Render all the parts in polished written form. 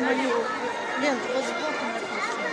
Мою. Лен, вот сбоку написано.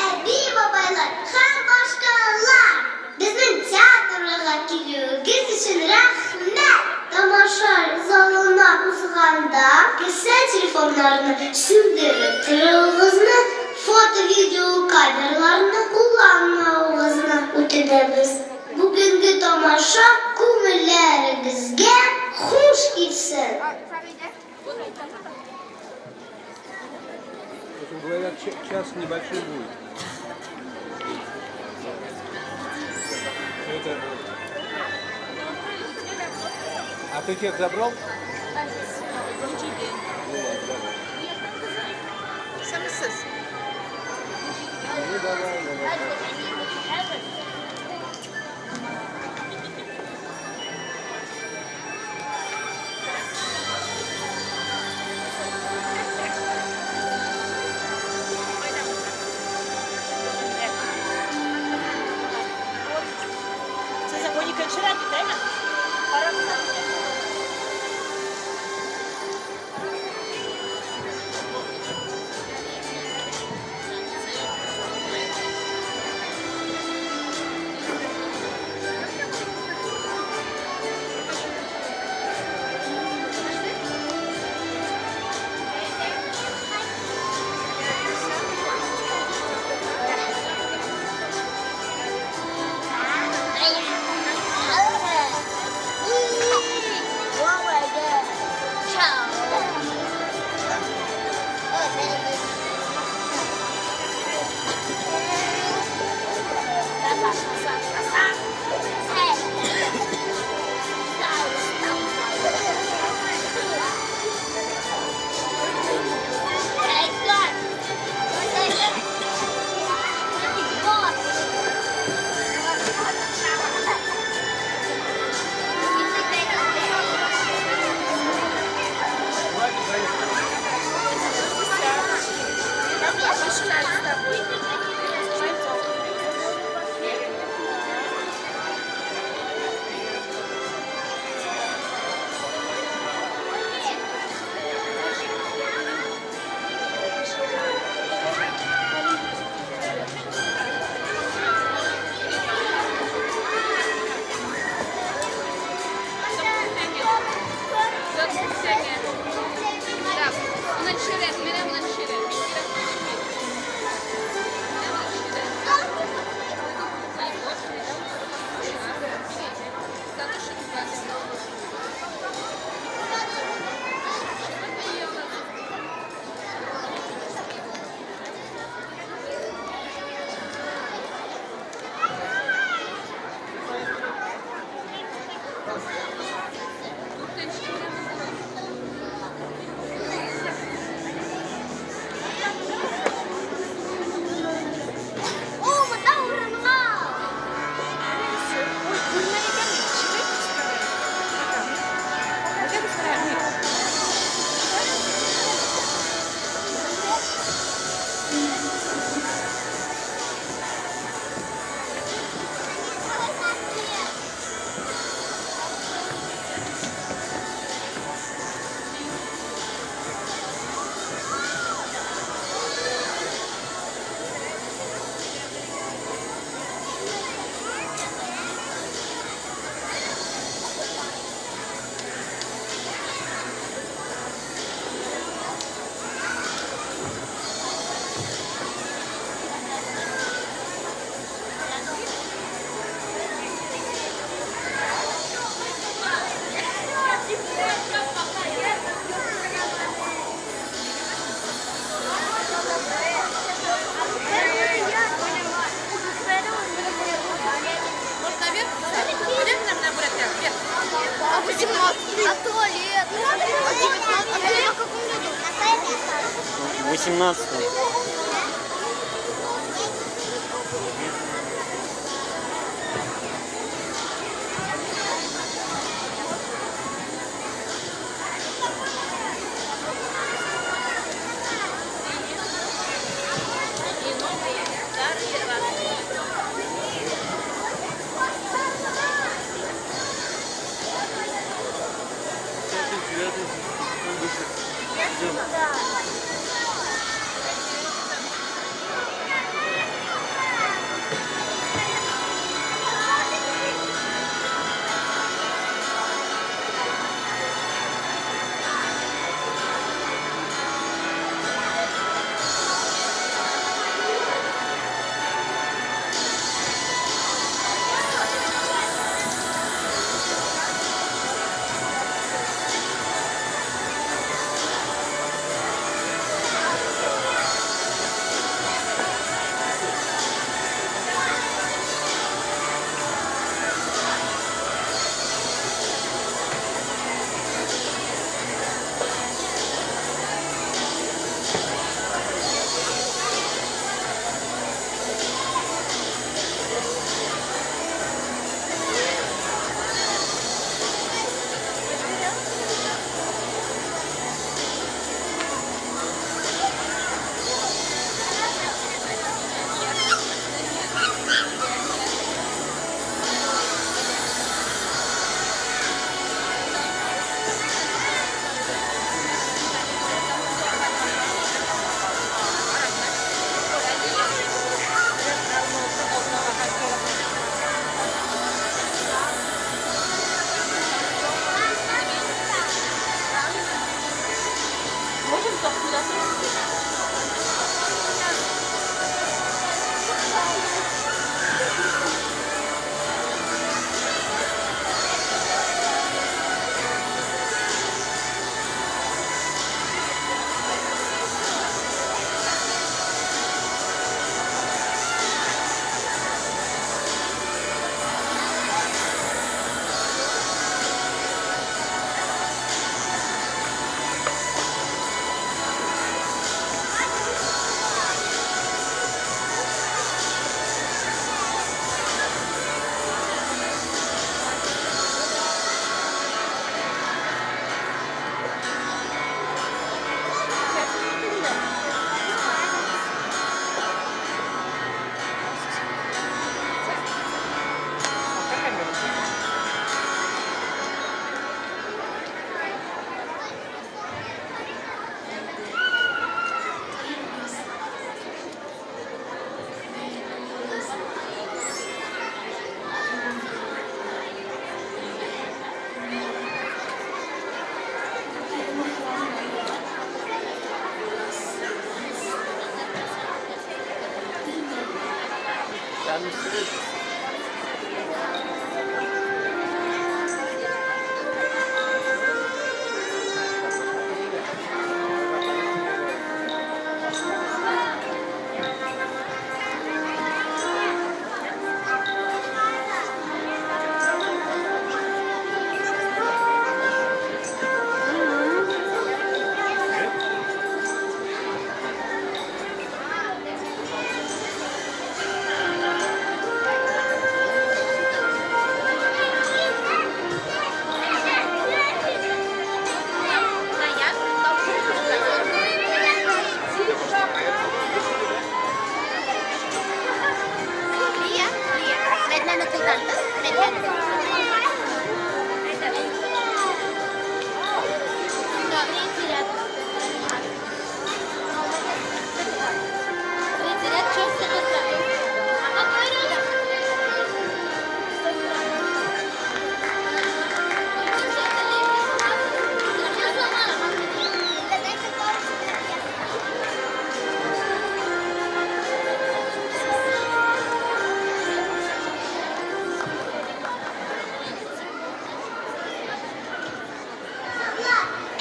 Әби-бабайлар һәм башкалар! Безнең театрга килүегез өчен рәхмәт! Тамаша залына узганда, кесә телефоннарны сүндереп торуыгызны, фото-видео камераларны кулланмавыгызны үтенәбез. Бүгенге тамаша күңелләрегезгә хуш килсен! Говорят, час небольшой будет. Это... А ты чек забрал? Ну ладно, давай. Ну давай, давай. 18.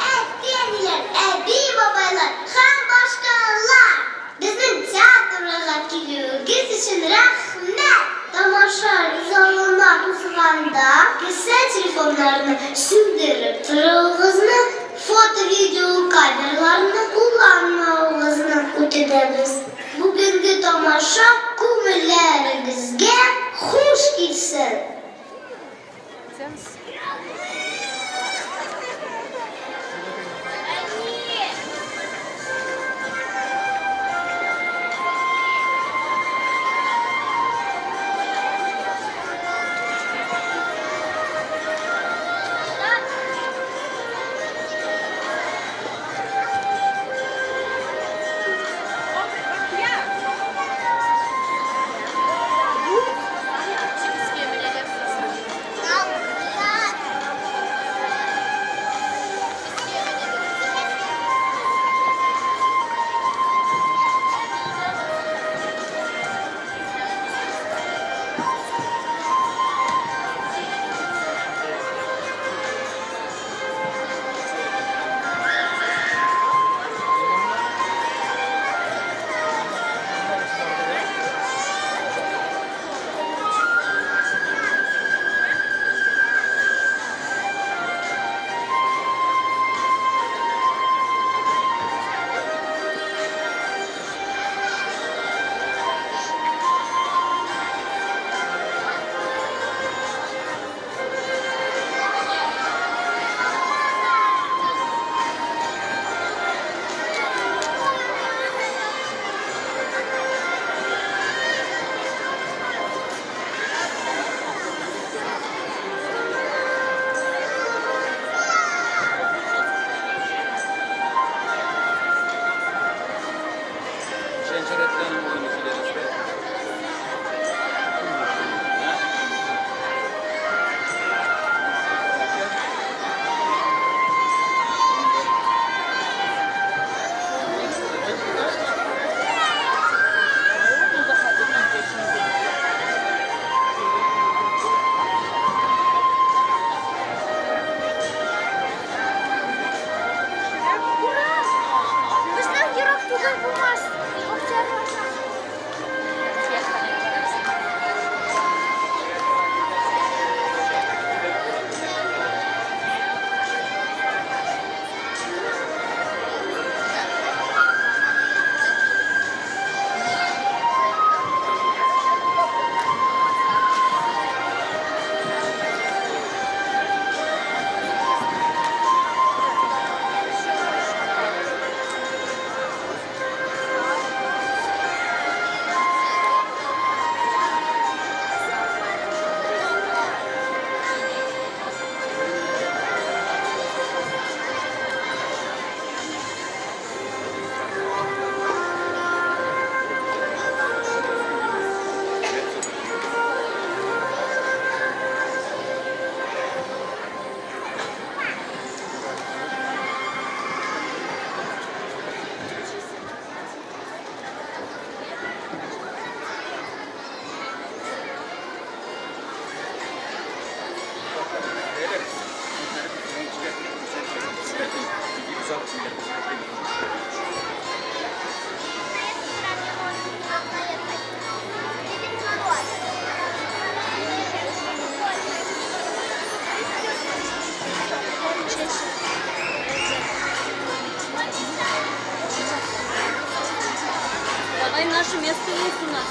Әти-әниләр, әби-бабайлар һәм башкалар! Безнең театрларга килүегез өчен рәхмәт! Тамаша залына узганда кесә телефоннарны сүндереп торуыгызны, фото-видео камераларны кулланмавыгызны. тамаша күңелләрегезгә хуш килсен! Бездән ерак түгел бу Марс. Давай наше место есть у нас.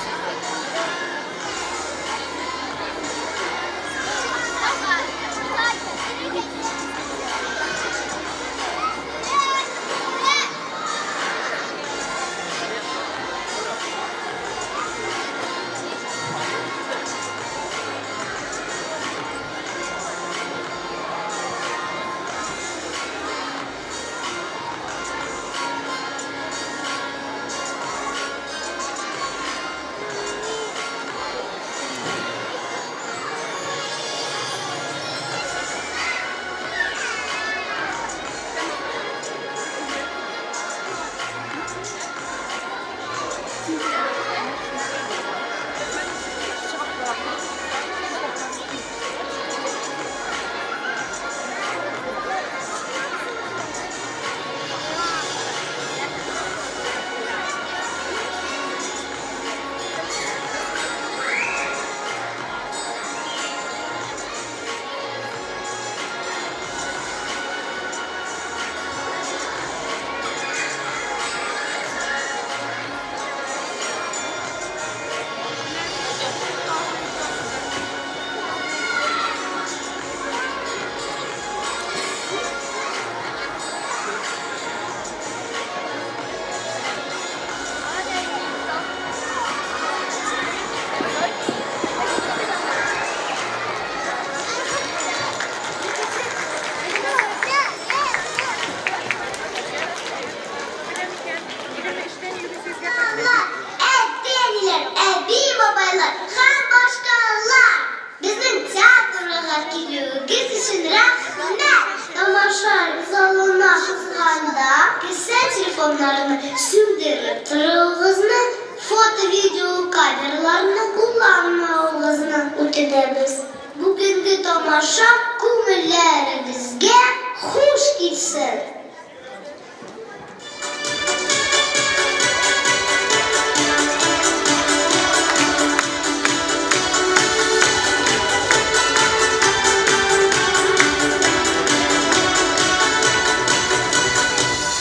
Төшереп торуыгызны, фото-видео камераларны кулланмавыгызны үтенәбез. Бүгенге тамаша күңелләрегезгә хуш килсен!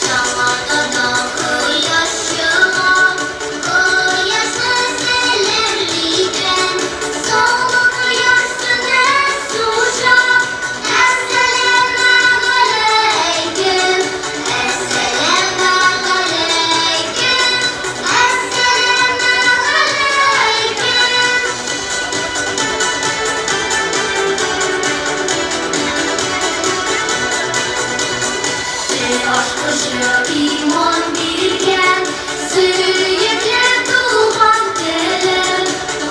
Саматада кояш чыга, кояшны сәламликән, Соңгы кояш сүнә суша, Әссәламегаләйкем, әссәламегаләйкем, әссәламегаләйкем. Тел ачкычы иман биргән, сөекле туган телем.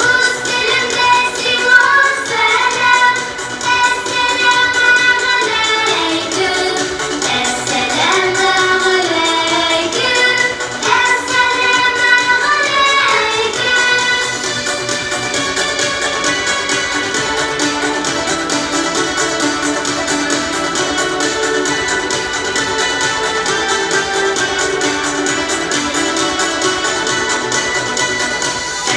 Үз телемдә сиңа сәлам, әссәламегаләйкем, әссәламегаләйкем, әссәламегаләйкем.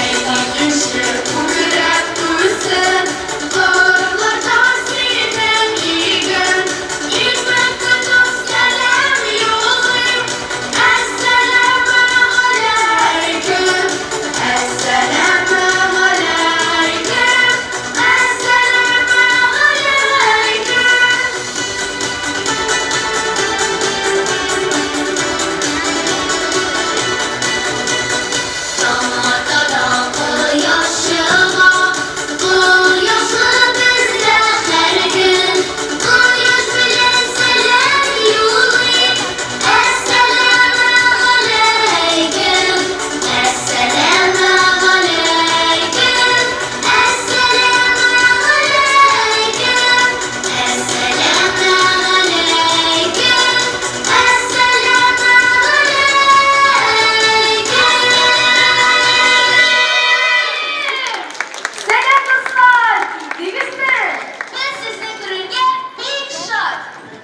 Әйдә кеше күкрәп үсеп, кырларда синең иген. Икмәк тотып сәлам юллыйм, әссәламегаләйкем, әссәламегаләйкем, әссәламегаләйкем. Саматада кояш чыга, кояшлы бездә һәр көн. Кояш белән сәлам юллыйм, әссәламегаләйкем, әссәламегаләйкем, әссәламегаләйкем, әссәламегаләйкем, әссәламегаләйкем. Сәлам, дуслар! Килдегезме? Без сезне күрергә бик шат.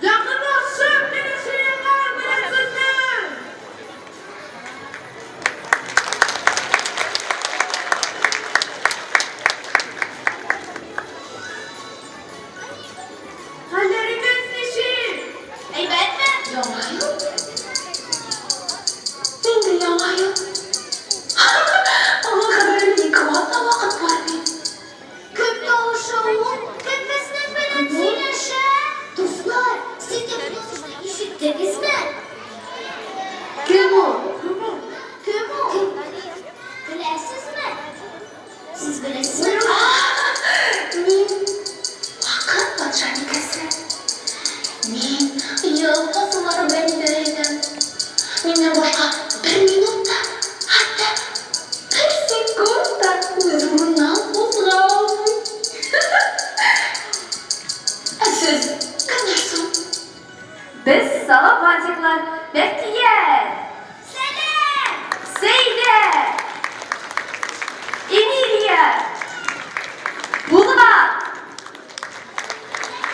Якынлашып, мине сөйләгән белән сезне! Хәлләрегез ничек? Әйбәтме? Яңа ел? Инде яңа ел. Аңа кадәр әле ике атна вакыт бар бит. Кем тавышы ул? Кем безнең белән сөйләшә? Дуслар, сез дә бу тавышны ишеттегезме? Кем ул? Кем ул? Кем ул? Беләсезме? Сез беләсезме? Мин вакыт патшабикәсе. Мин ел фасыллары белән идарә итәм. Миннән башка бер минут та, хәтта бер секунд та үз урыныннан кузгалмый. Ә сез кемнәр соң? Без Салаватиклар, Бәхтияр, Сәлам! Сәйдә, Эмилия, Булат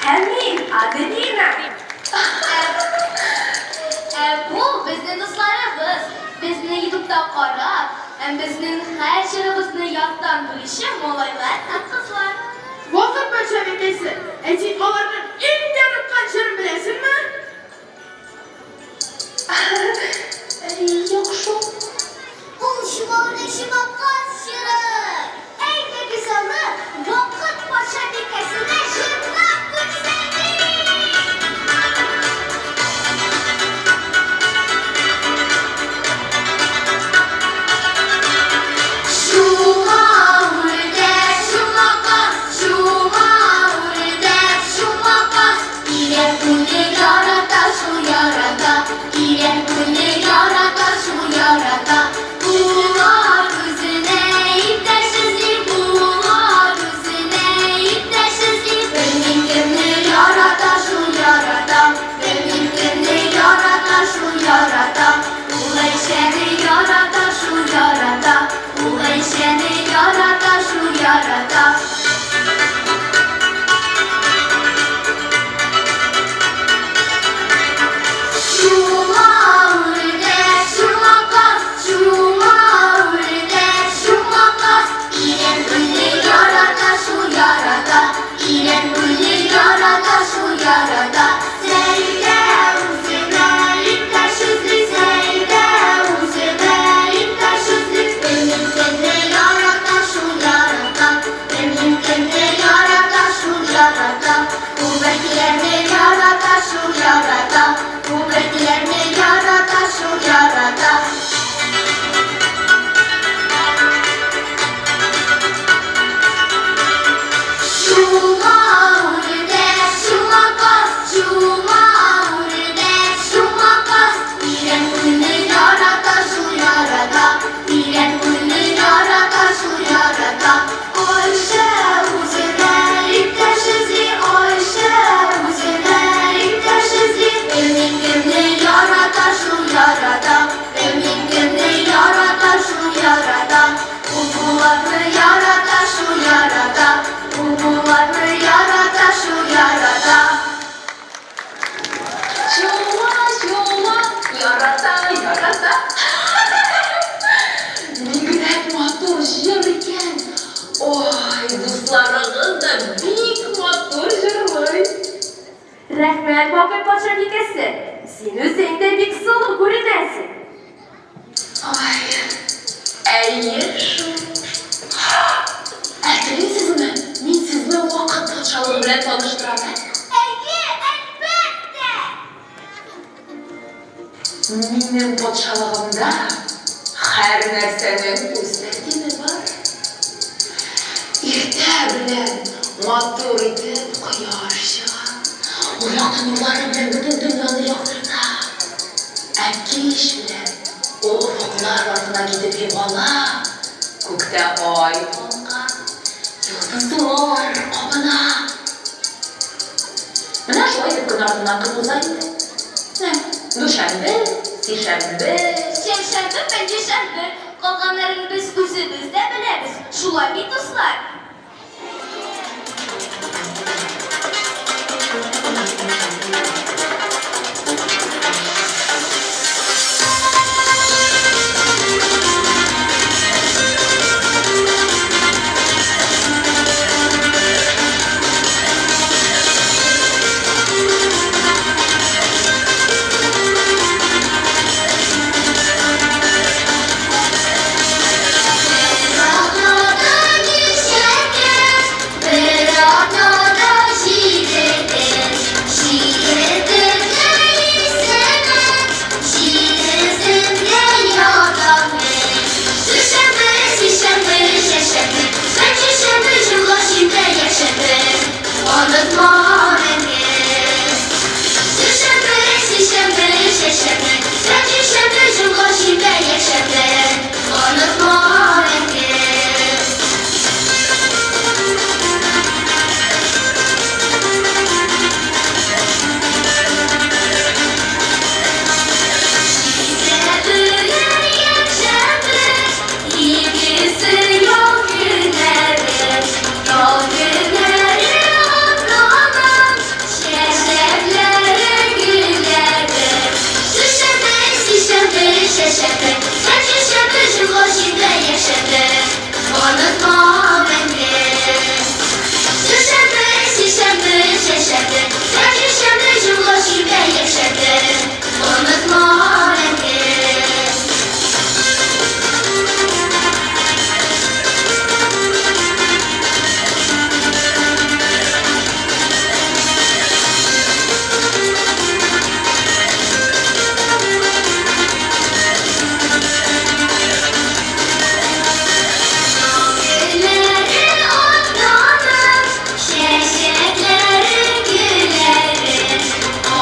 һәм мин, Аделина. Ә бу безнең дусларыбыз. Безне ютубта карап, һәм безнең һәр җырыбызны яттан белүче малайлар һәм кызлар. Вакыт патшабикәсе, ә син аларның иң яраткан җырын беләсеңме? Юк шул. Ул шомалны шомаказ җыры. Әйдәгез аны вакыт патшабикәсенә җырлап күрсәтик. Шума үрдәк, шумаказ, шума үрдәк, шумаказ. Тирән күлне ярата, шул ярата, тирән күлне ярата, шул ярата. Булат үзенә иптәш эзли, булат үзенә иптәш эзли. Белмим кемне ярата, шул ярата, белмим кемне ярата, шул ярата. Ул Әйшәне ярата. Вакыт патшабикәсе, син үзең дә бик сылу күренәсең. Ай, әйе шул. Ә телисезме, мин сезне Вакыт патшалыгы белән таныштырам, ә? Әйе, әлбәттә! Минем патшалыгымда һәр нәрсәнең үз тәртибе бар. Иртә белән матур итеп кояш чыга. Ул якты нурлары белән бөтен дөньяны яктырта. Ә кич белән ул офыклар артына китеп югала. Күктә ай калка, йолдызлар кабына. Менә шулай итеп көн артыннан көн уза инде. Менә дүшәмбе, сишәмбе. Чәршәмбе, пәнҗешәмбе. Калганнарын без үзебез дә беләбез. Шулай бит, дуслар? Бер атнада җиде көн, җиде төнлә исеме, җидесендә ятам мин. Дүшәмбе, сишәмбе, чәршәмбе, пәнҗешәмбе, җомга, шимбә, якшәмбе, онытма мәңге. Дүшәмбе, сишәмбе, чәршәмбе, пәнҗешәмбе, җомга, шимбә, якшәмбе, онытма мәңге. Җитә бүген якшәмбе, икесе ял көннәре, ял көннәре атнаның чәчәкләре, гөлләре. Дүшәмбе, сишәмбе, чәршәмбе, пәнҗешәмбе, җомга, шимбә, якшәмбе, онытма мәңге. Дүшәмбе, сишәмбе, чәршәмбе, пәнҗешәмбе, җомга, шимбә, якшәмбе, онытма мәңге. Гөлләре атнаның, чәчәкләре, гөлләре,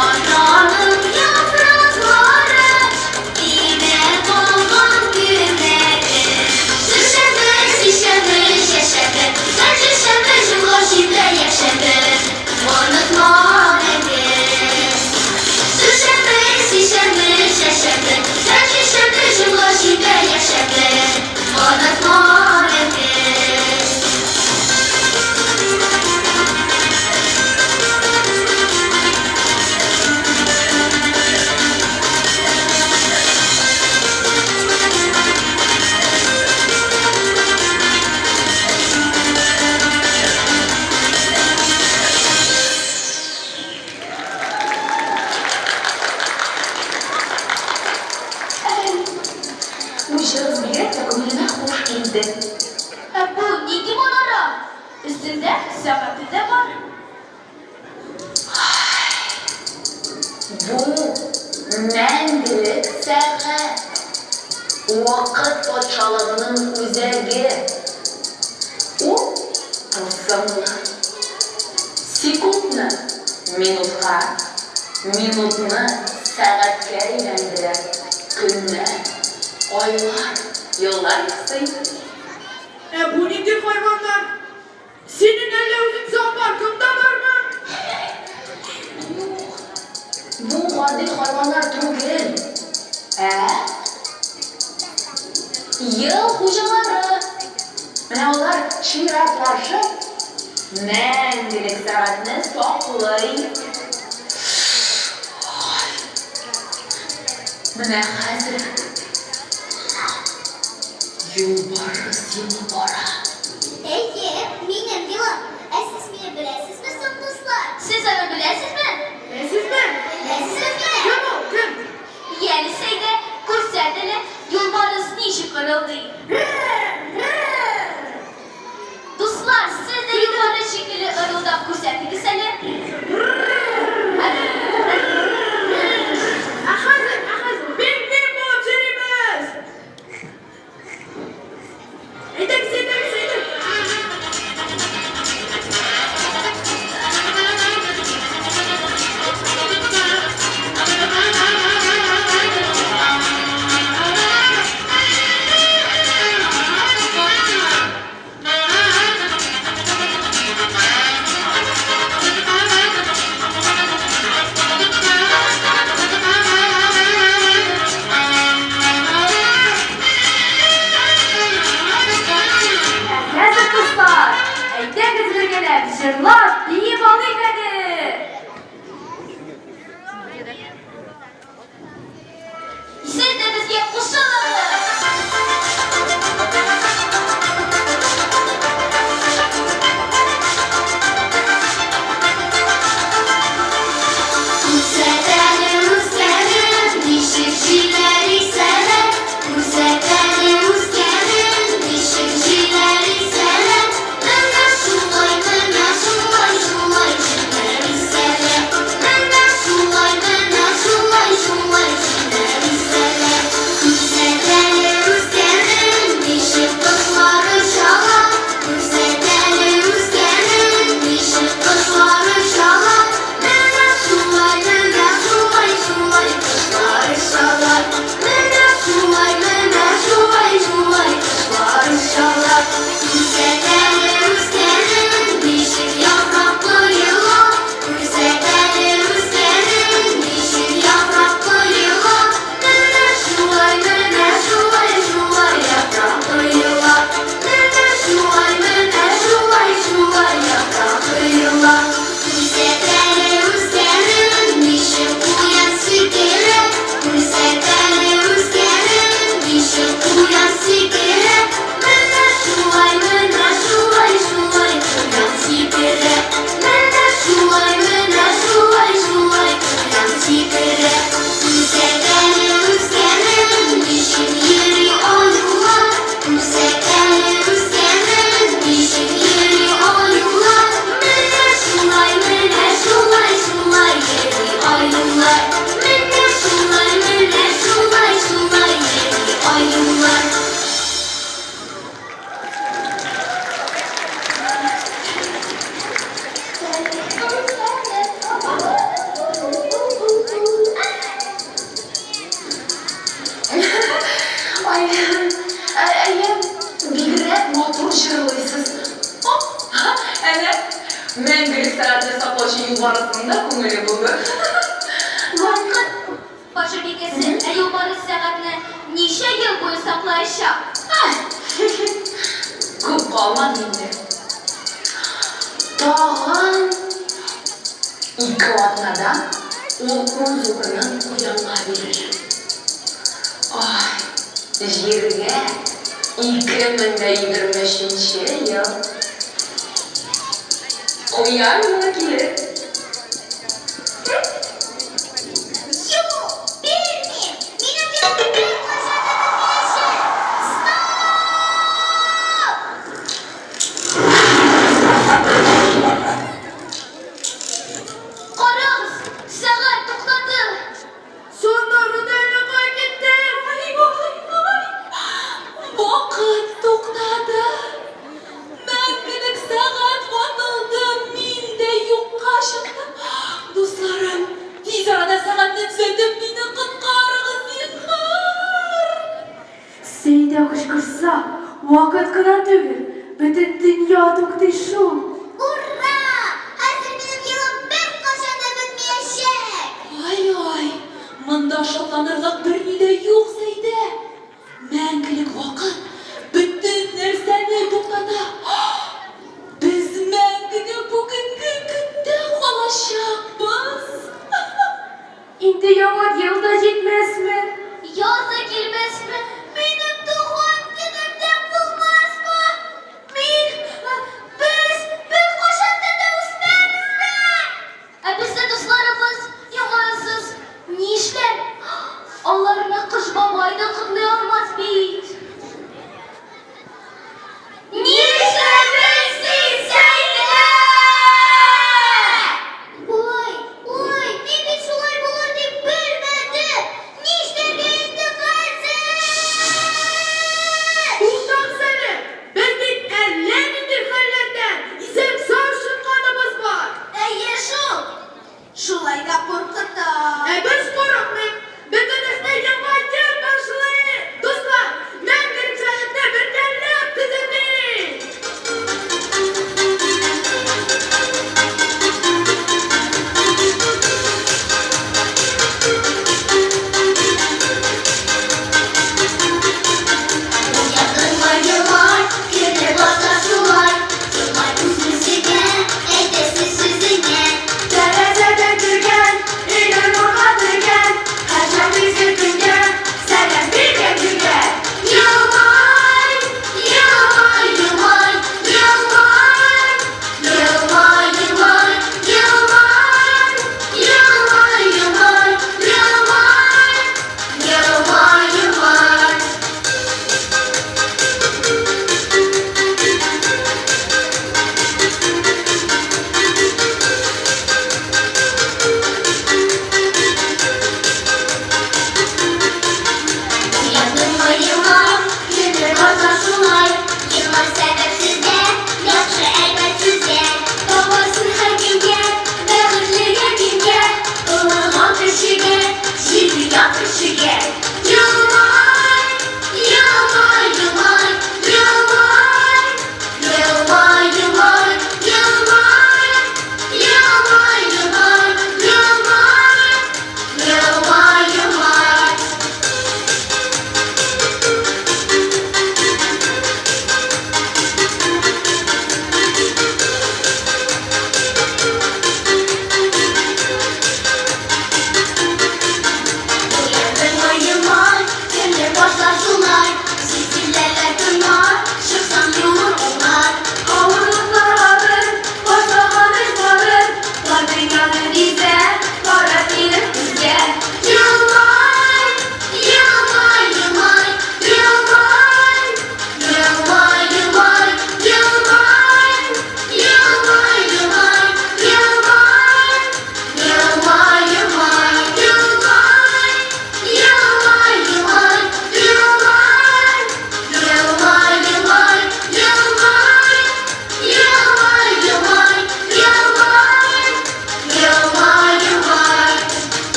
атнаның яфраклары, тимә калган көннәре. Дүшәмбе, сишәмбе, чәршәмбе, пәнҗешәмбе, җомга, шимбә, якшәмбе, онытма мәңге. Дүшәмбе, сишәмбе, чәршәмбе, пәнҗешәмбе, җомга, шимбә, якшәмбе, онытма мәңге. Әй, бу җырыгыз бигрәк тә күңелемә хуш килде. Ә бу нинди манара? Өстендә сәгате дә бар. Бу мәңгелек сәгать. Вакыт патшалыгының үзәге. Ул тылсымлы. Секундны минутка, минутны сәгатькә әйләндерә. Көннәр, айлар, еллар ясый. Ә бу нинди хайваннар? Синең әллә үзең зоопаркың да бармы? Юк, бу гади хайваннар түгел, ә ел хуҗалары. Менә алар чиратлашып мәңгелек сәгатьне саклый. Менә хәзер юлбарыс елы бара. Әйе, минем елым. Ә сез мине беләсезме соң, дуслар? Сез аны беләсезме? Беләсезме? Беләсезме? Беләсезме? Кем ул? Кем? Яле, Сәйдә, күрсәт әле, юлбарыс ничек ырылдый. Дуслар, сез дә юлбарыс шикелле ырылдап күрсәтегез әле. Ә хәзер, ә хәзер пингвин булып йөрибез! Әйдәгез, әйдәгез, әйдәгез! Ә хәзер, дуслар, әйдәгез бергәләп җырлап, биеп алыйк әле! Сез дә безгә кушылыгыз! Күрсәт әле, үскәнем, ничек җилләр исәләр? Күрсәт әле, үскәнем, ничек җилләр исәләр? Менә шулай, менә шулай, шулай җилләр исәләр. Менә шулай, менә шулай, шулай җилләр исәләр. Күрсәт әле, үскәнем, ничек кошлар очалар? Күрсәт әле, үскәнем, ничек кошлар очалар? Менә шулай, менә шулай, шулай кошлар очалар. Менә шулай, менә шулай, шулай кошлар очалар. Күрсәт әле, үскәнем, ничек яфрак коела? Күрсәт әле, үскәнем, ничек яфрак коела? Менә шулай, менә шулай, шулай яфрак коела. Менә шулай, менә шулай, шулай яфрак коела. Күрсәт әле, үскәнем, ничек куян сикерә? Күрсәт әле, үскәнем, ничек куян сикерә? Менә шулай, менә шулай, шулай куян сикерә. Менә шулай, менә шулай, шулай куян сикерә. Күрсәт әле, үскәнем, ничек йөри аюлар? Күрсәт әле, үскәнем, ничек йөри аюлар? Менә шулай, менә шулай, шулай йөри аюлар. Менә шулай, менә шулай, шулай йөри аюлар. Ай, әйе, бигрәк матур җырлыйсыз. Оп, әнә, мәңгелек сәгатьне саклаучы юлбарысның да күңеле булды. Вакыт патшабикәсе, ә юлбарыс сәгатьне ничә ел буе саклаячак? Күп калмады инде. Тагын 2 атнадан ул үз урынын куянга бирер. Ай, җиргә 2023 ел. Куян елы килер. Юк, бирмим! Минем елым беркайчан да бетмәячәк! Стоп! Карагыз, сәгать туктады! Саннары да әллә кая китте. Ай, ай, ай! Вакыт туктады. Мәңгелек сәгать ватылды, мин дә юкка чыктым. Дусларым, тиз арада сәгатьне төзәтеп, мине коткарыгыз, зинһар! Сәйдә кычкырса, вакыт кына түгел, бөтен дөнья туктый шул. Ура! Хәзер минем елым беркайчан да бетмәячәк! Ай-ай, монда шатланырлык берни дә юк, Сәйдә. Мәңгелек вакыт бөтен нәрсәне туктата. Без мәңгегә бүгенге көндә калачакбыз. Инде яңа ел да җитмәсме? Яз да килмәсме? Минем туган көнем дә булмасмы? Мин, без беркайчан да үсмәбезме? Ә безнең дусларыбыз яңа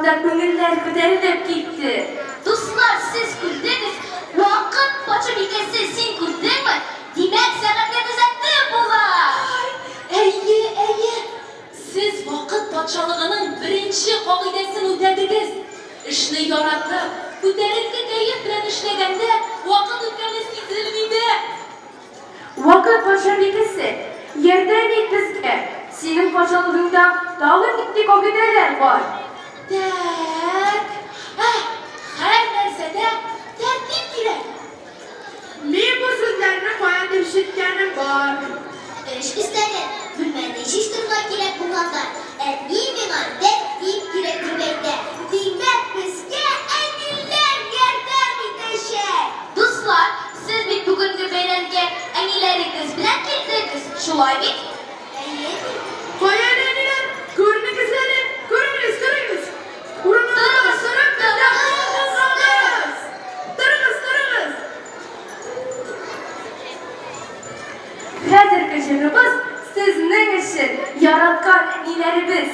караганда күңелләр күтәрелеп китте. Дуслар, сез күрдегез, вакыт патшабикәсе, син күрдеңме? Димәк, сәгатьне төзәтеп була. Әйе, әйе. Сез вакыт патшалыгының беренче кагыйдәсен үтәдегез. Эшне яратып, күтәренке кәеф белән эшләгәндә, вакыт үткәне сизелми дә. Вакыт патшабикәсе, ярдәм ит безгә. Синең патшалыгыңда тагын нинди кагыйдәләр бар? Тәк. Ә, һәр нәрсәдә тәртип кирәк. Мин бу сүзләрне каяндыр ишеткәнем бар. Эш өстәле, бүлмәне җыештырырга кирәк булганда, әни миңа тәртип кирәк дип әйтә. Димәк, безгә әниләр ярдәм итәчәк. Дуслар, сез бит бүгенге бәйрәмгә әниләрегез белән килдегез, шулай бит? Әйе бит. Кая әле әниләр? Күренегез әле, күренегез, күренегез. Урыннарыгызга торып, торыгыз. Торыгыз, торыгыз. Хәзерге җырыбыз сезнең өчен, яраткан әниләребез.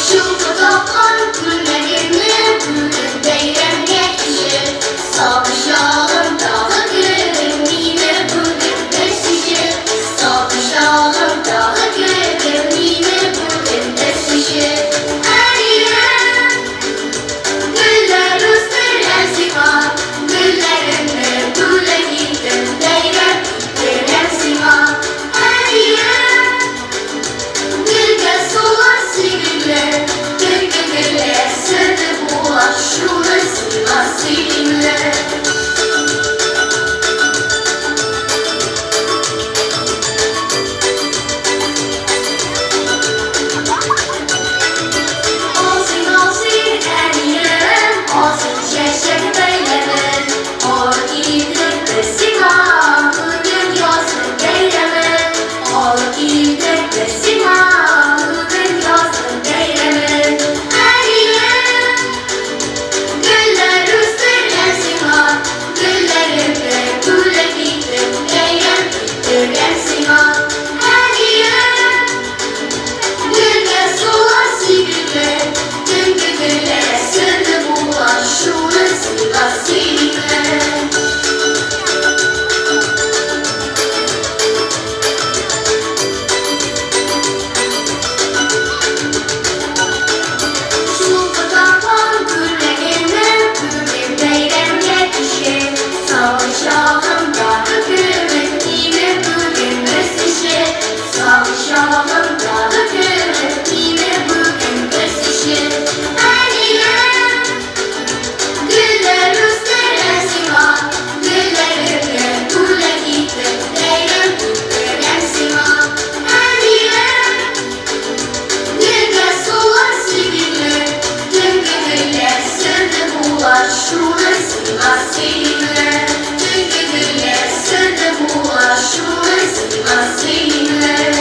Шул таккан күлмәгемне бүген бәйрәмгә киеп, Сабышагым тагы кебек мине бүген бер сөеп. Сабышагым тагы кебек мине бүген бер сөеп. Әнием, гөлләр үстерәм сиңа, гөлләремне бүләк иттем, бәйрәм иттерәм сиңа. Әнием, Гөлгә сулар сибелә, төнге гөлләр сере була, шуны сиңа сөйлим. Алсın alsın әнием, алсın чәчәк бәйләмен, Алып килдем без сиңа, бүген язның бәйрәмен. Алып килдем без сиңа, бүген язның бәйрәмен. Әнием, гөлләр үстерәм сиңа, гөлләремне бүләк иттем, бәйрәм иттерәм сиңа. Әнием, Гөлгә сулар сибелә, төнге гөлләр сере була, шуны сиңа сөйлим. Шул таккан күлмәгемне бүген бәйрәмгә киеп, Сагышагымдагы кебек мине бүген бер сөеп. Сагышагымдагы кебек мине бүген бер сөеп. Әнием, гөлләр үстерәм сиңа, гөлләремне бүләк иттем, бәйрәм иттерәм сиңа. Әнием, Гөлгә сулар сибелә, төнге гөлләр сере була, шуны сиңа сөйлим. Төнге гөлләр сере була, шуны сиңа сөйлим.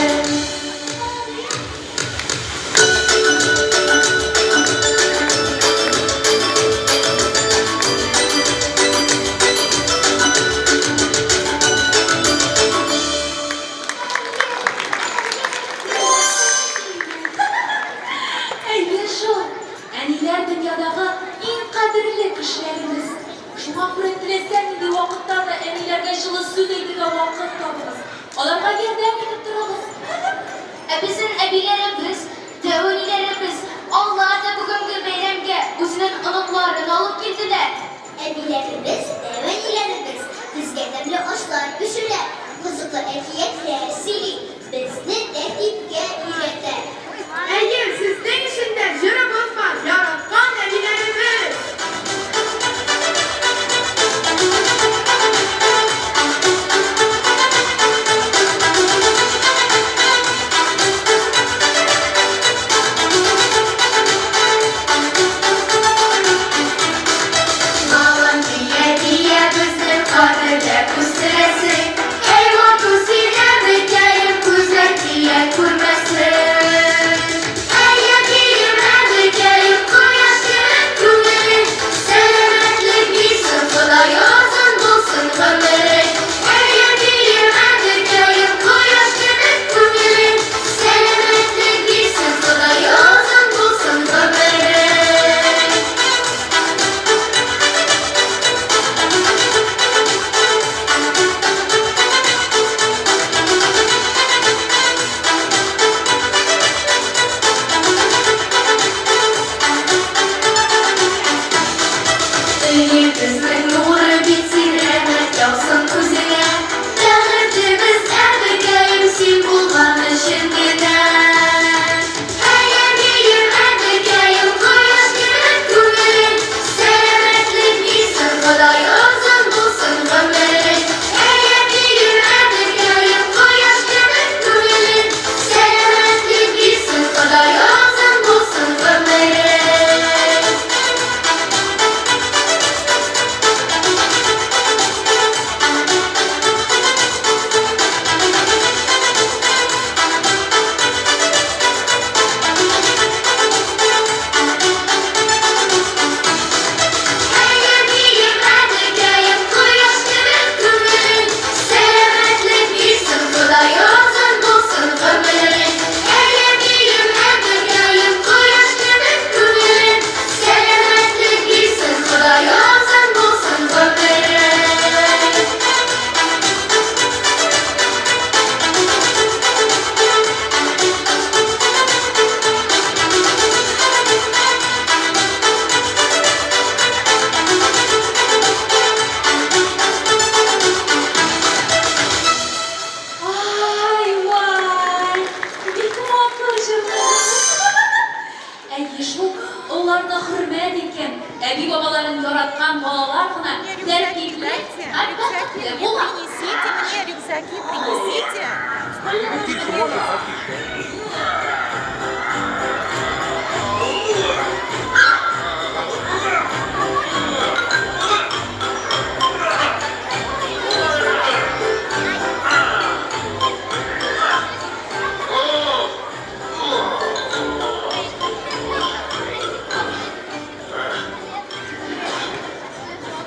Сделай потише.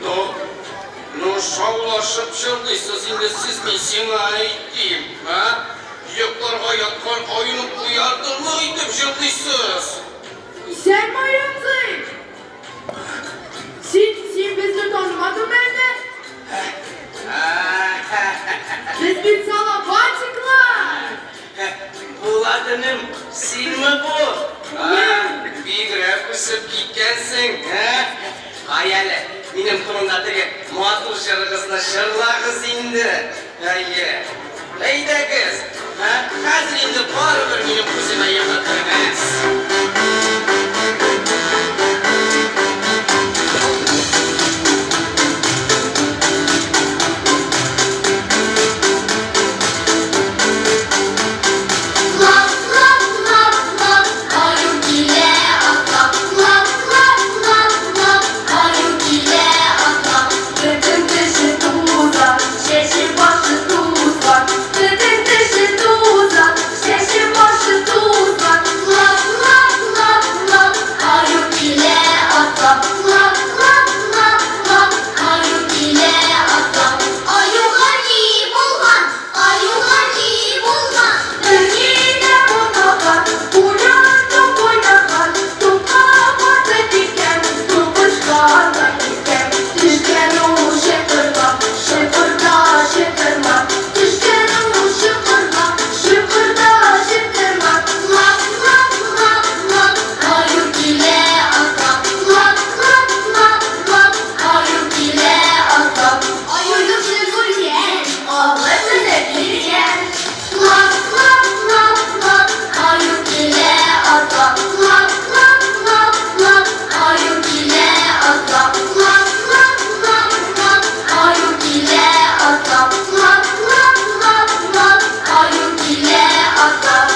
Ну, ну шаулашып җырлыйсыз инде сез, мин сиңа әйтим, а? Йокларга яткан аюны уятырлык итеп җырлыйсыз. Исәнме, Аю абзый? Син, син безне танымадыңмы әллә? Без бит салаватиклар! Булат энем, синме бу? А, бигрәк үсеп киткәнсең, ә? Кая әле, минем турында теге матур җырыгызны җырлагыз инде. Әйе. Әйдәгез, ә? Хәзер инде барыбер минем күземә йокы кермәс. Лап, лап, лап, лап, аю килә атлап. Лап, лап, лап, лап, аю килә атлап. Бөтен теше тузан, чәче башы тузган. Бөтен теше тузан, чәче башы тузган. Лап, лап, лап, лап, аю килә атлап. Лап, лап, лап, лап, аю килә атлап. Аюга ни булган? Аюга ни булган? Берни дә булмаган, куян туп уйнаган, тупка батып киткән, тупышкан да киткән. Төшкән ул чокырга, чокырда чытырман. Төшкән ул чокырга, чокырда чытырман. Лап, лап, лап, лап, аю килә атлап. Лап, лап, лап, лап, аю килә атлап. Аюны күргән, абысыны биргән. Лап, лап, лап, лап, аю килә атлап. Лап, лап, лап, лап, аю килә атлап. Лап, лап, лап, лап, аю килә атлап. Лап, лап, лап, лап, аю килә атлап.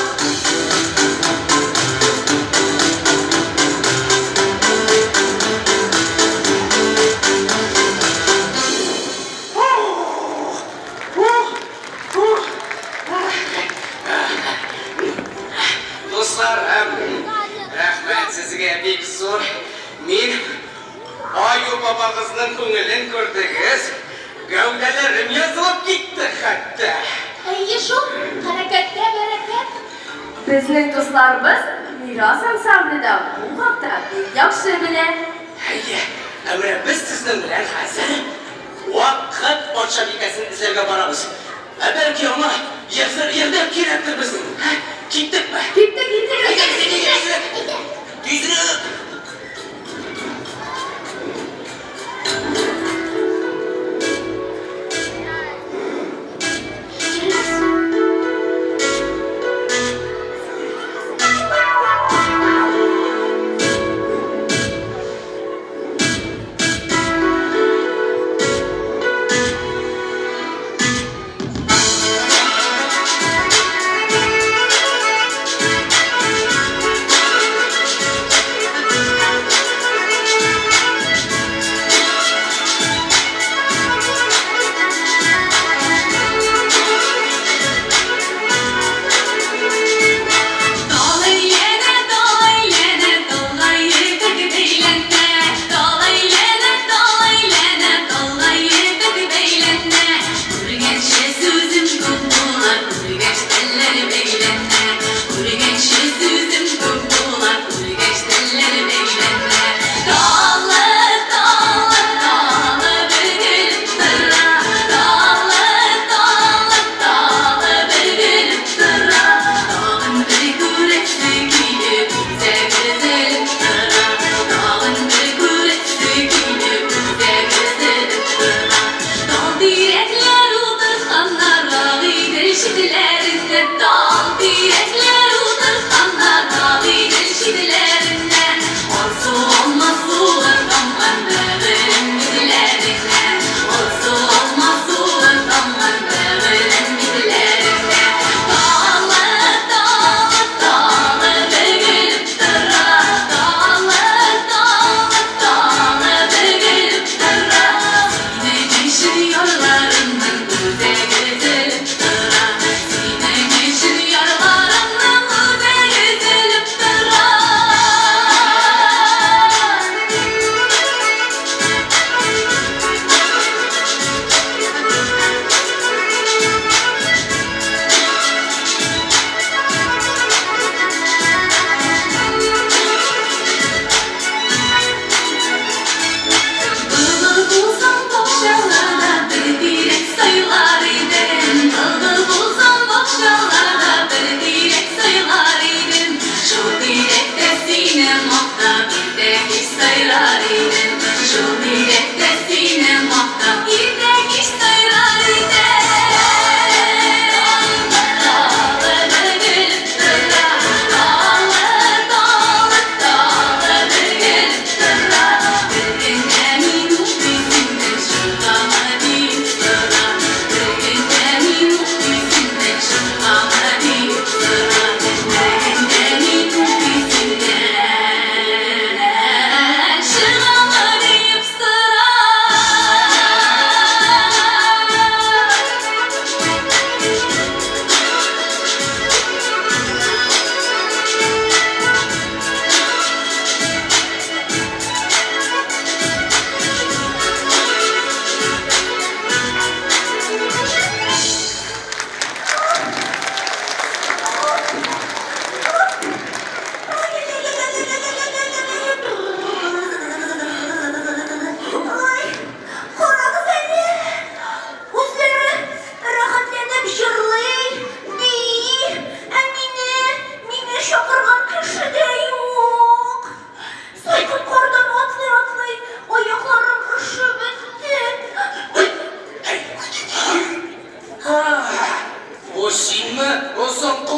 Дусларым, рәхмәт сезгә бик зур. Мин Аю бабагызның күңелен күрдегез. Гәүдәләрем язылып китте хәтта. Әйе шул, хәрәкәттә бәрәкәт. Безнең дусларыбыз Мирас ансамбле дә бу хакта бик яхшы белә. Әйе, ә менә без сезнең белән хәзер вакыт патшабикәсен эзләргә барабыз. Ә бәлки аңа ярдәм кирәктер безнең. Ә? Киттекме? Киттек, киттек. Әйдәгез, әйдәгез, тизрәк. Тизрәк.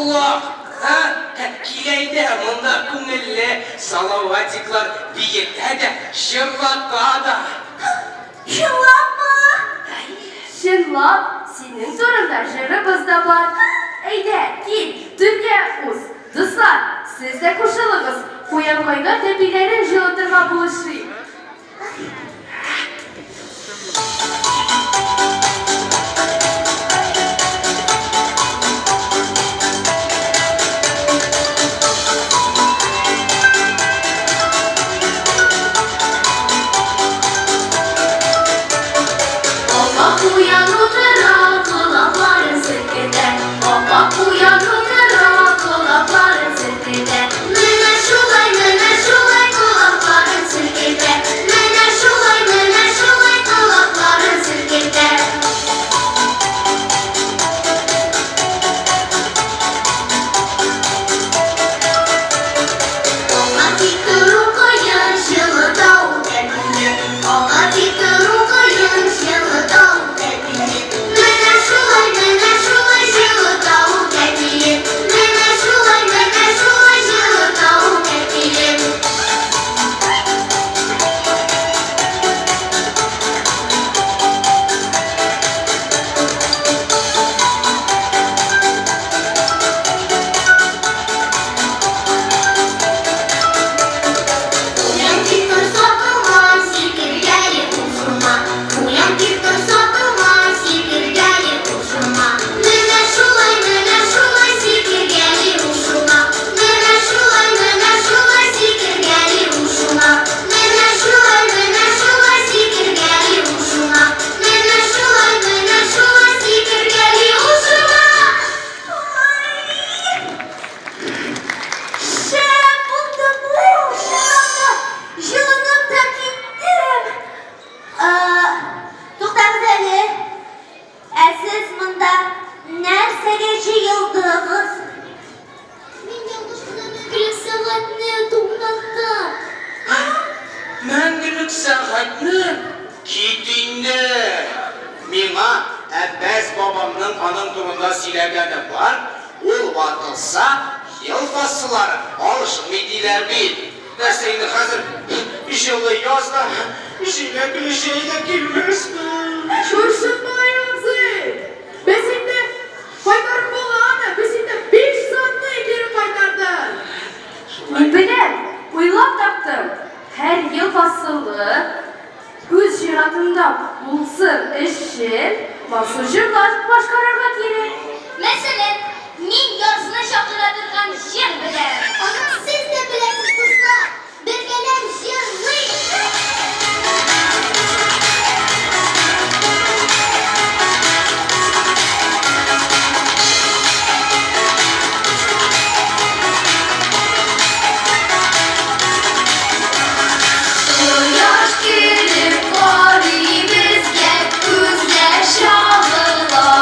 аулак, ә? Кил әйдә, монда күңелле, Салаватиклар биетә дә, җырлата да. Чынлапмы? Чынлап, синең турында җырыбыз да бар. Әйдә, кил, түргә уз. Дуслар, сез дә кушылыгыз, куянкайга тәпиләрен җылытырга булышыйк. Апа куян утыра, колакларын селкетә. Апа куян утыра, колакларын селкетә. Менә шулай, менә шулай колакларын селкетә. Менә шулай, менә шулай колакларын селкетә. Аңа тик тору кыен, җылыта ул тәпине. Аңа тик тору кыен, җылыта ул тәпине. Менә шулай, менә шулай җылыта ул тәпиен. Менә шулай, менә шулай җылыта ул тәпиен. Куян тик торса тормас, сикергәли ул шома. Куян тик торса тормас, сикергәли ул шома. Менә шулай, менә шулай сикергәли ул шома. Менә шулай, менә шулай сикергәли ул шома. Менә шулай, менә шулай сикергәли ул шома. Менә шулай, менә шулай сикергәли ул шома. Шәп булды бу! Чынлап та, җылынып та киттем. Ә, Туктагыз әле. Ә сез монда нәрсәгә җыелдыгыз? Мин ялгыш кына мәңгелек сәгатьне туктаттым. Мәңгелек сәгатьне? Кит инде! Миңа Әббәс бабамның аның турында сөйләгәне бар, ул ватылса, ел фасыллары алышынмый диләр бит. Нәрсә инде хәзер җылы яз да, җиләкле җәй дә килмәсме? Шуршынбай абзый! Без инде кайтарып булган, без инде 5 сантый кире кайтардык. Мин беләм, уйлап таптым. Һәр ел фасылы үз чиратында булсын өчен махсус җырлар башкарырга кирәк. Мәсәлән, мин язны чакыра торган җыр беләм. Аны сез дә беләсез, дуслар. Бергәләп җырлыйк. Кояш килеп карый безгә, күзләр чагыла.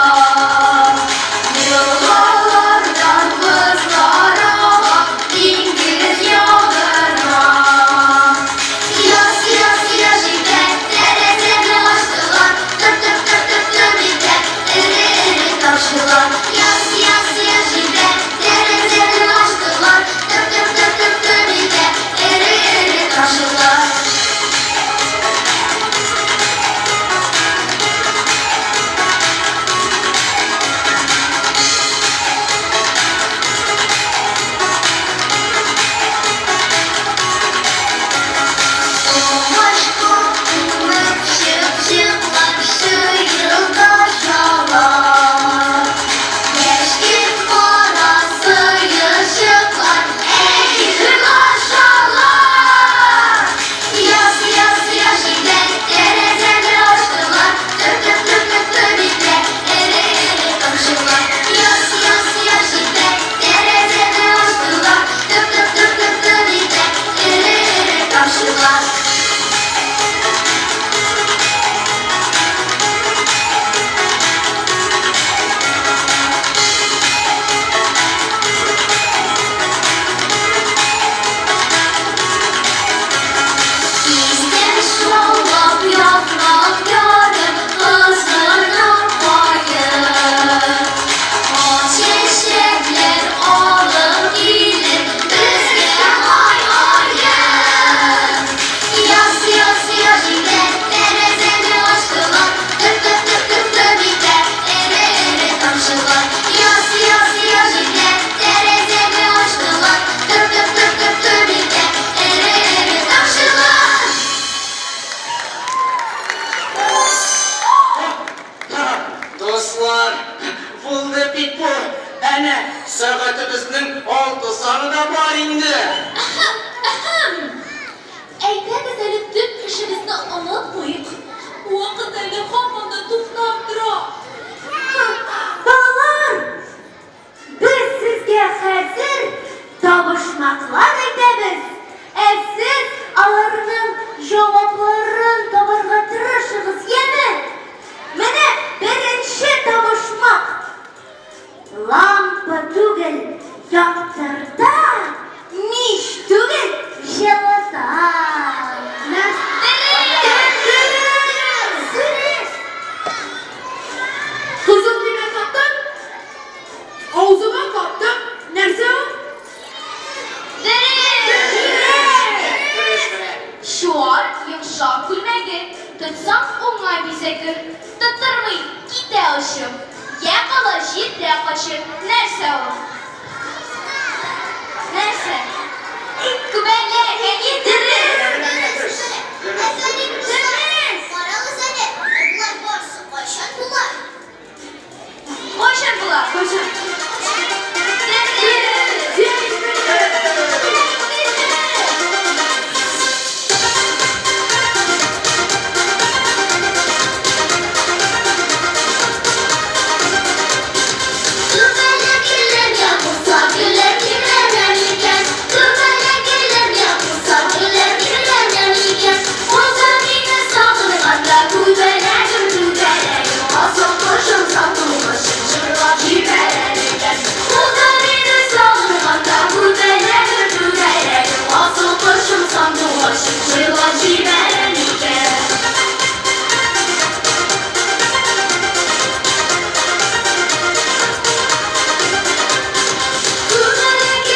Әкиятебезнең алты саны да бар инде. Әйдәгез әле төп эшебезне онытмыйк. Вакыт әле һаман да туктап тора. Балалар, без сезгә хәзер табышмаклар әйтәбез, ә сез аларның җавапларын табарга тырышыгыз, яме? Менә беренче табышмак. Лампа түгел, яктырта, мич түгел, җылыта. Дөрес! Дөрес! Кызыл төймә таптым, авызыма каптым. Нәрсә ул? Дөрес! Чуар, йомшак күлмәге, тотсаң уңай бизәге, тоттырмый, китә очып, йә кала җирдә качып. Нәрсә ул? Нәрсә? Күбәләк, әйе, дөрес! Афәрин, дуслар! Карагыз әле, болар барысы кайчан була? Кайчан була? Кайчан? Дөрес! Күбәләк ябылса, гөлләр тирбәлер микән? Күбәләк ябылса, гөлләр тирбәлер микән? Булса мине сагынганда, күбәләгем, күбәләгем, асыл кошым, сатулашып җырлап җибәрер икән. Булса мине сагынганда, күбәләгем, күбәләгем, асыл кошым, сатулашып җырлап җибәрер икән. Күбәләк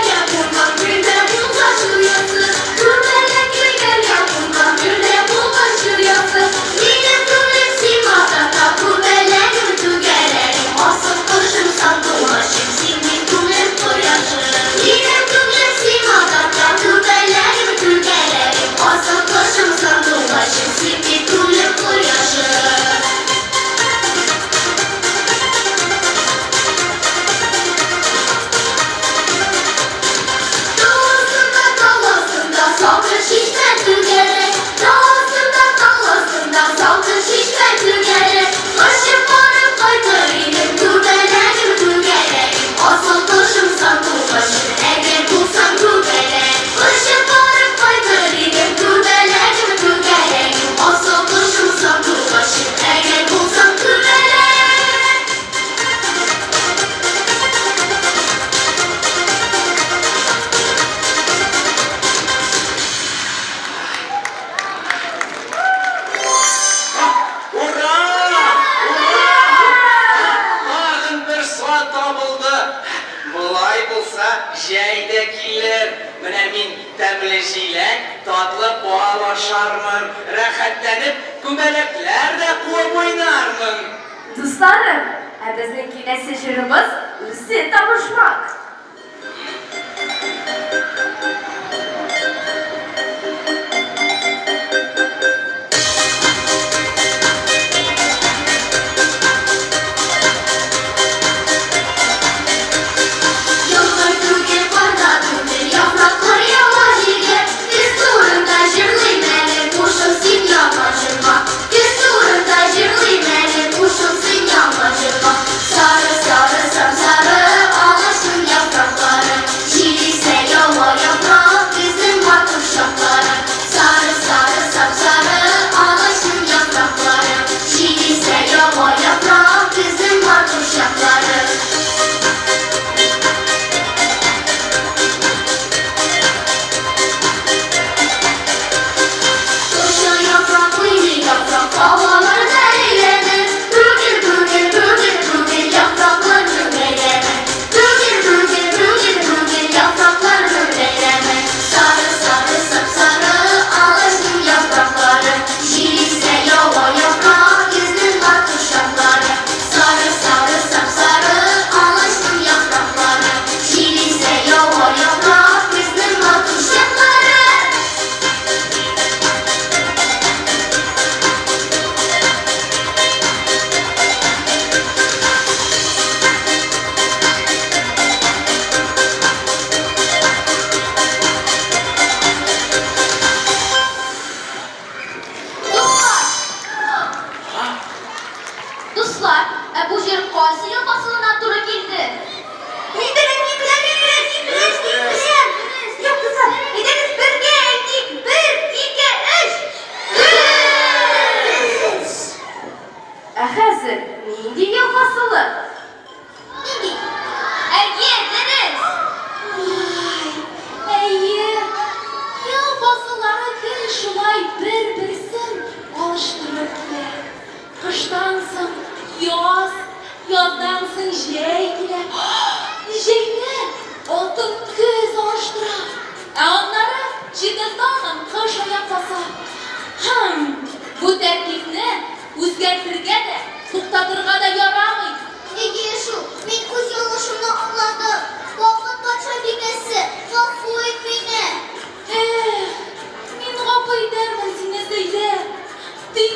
ябылган гөлдә булгач оясы, Күбәләк ябылган гөлдә булгач оясы, Минем күңелем сиңа тарта, күбәләгем, түгәрәгем, асыл кошым, сандугачым, син бит күңел кояшы. Минем күңелем сиңа тарта, күбәләгем, түгәрәгем, асыл кошым, сандугачым, син бит күңел кояшы. Тау астында, тал астында, салкын чишмә түгәрәк. Тау астында, тал астында, салкын чишмә түгәрәк. Очып барып кайтыр идем, күбәләгем, түгәрәгем, асыл кошым, сандугачым, әгәр булсаң күбәләк. Очып барып кайтыр идем, күбәләгем, түгәрәгем, асыл кошым, сандугачым, әгәр булсаң күбәләк. Ура! Ура! Тагын бер сан табылды. Болай булса, җәй дә килер. Менә мин тәмле җиләк, татлы бал ашармын, рәхәтләнеп күбәләкләр дә куып уйнармын. Дусларым, ә безнең киләсе җырыбыз үзе табышмак. Яңгыр түгел, кар да түгел, яфраклар ява җиргә. Көз турында җырлыйм әле, кушыл син яңа җырга. Көз турында җырлыйм әле, кушыл син яңа җырга. Сары, сары, сап-сары, агачның яфраклары. Кыштан соң яз, яздан соң җәй килә. Җәйне алтын көз алыштыра. Ә аннары җирдә тагын кыш аяк баса. Һм, бу тәртипне үзгәртергә дә, туктатырга да ярамый. Әйе шул, мин үз ялгышымны аңладым. Вакыт патшабикәсе, гафу ит мине. Эх, мин гафу итәрмен сине, Зәйдә. Тик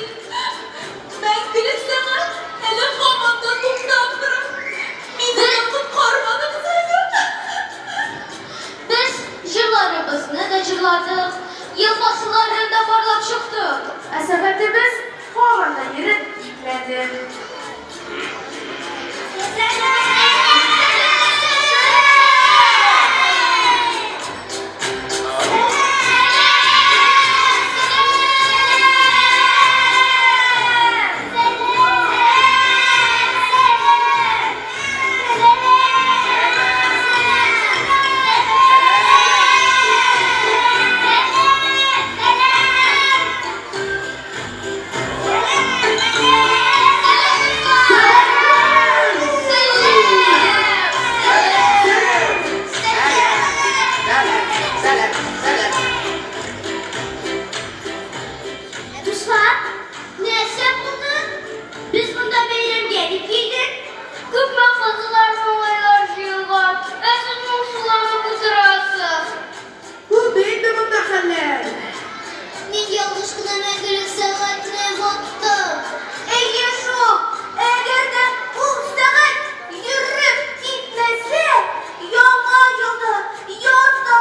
мәңгелек сәгать әле һаман да туктап тора. Мине дә коткармадыгыз әле. Без җырларыбызны да җырладык, ел фасылларын да барлап чыктык. Ә сәгатебез һаман да йөреп китмәде. Сәлам, сәлам. Дуслар, нәрсә булды? Без монда бәйрәмгә дип килдек. Күпме кызлар, малайлар җыелган, ә сез моңсуланып утырасыз. Булды инде монда хәлләр. Мин ялгыш кына мәңгелек сәгатьне ваттым. Әйе шул, әгәр дә ул сәгать йөреп китмәсә, яңа елда, яз да,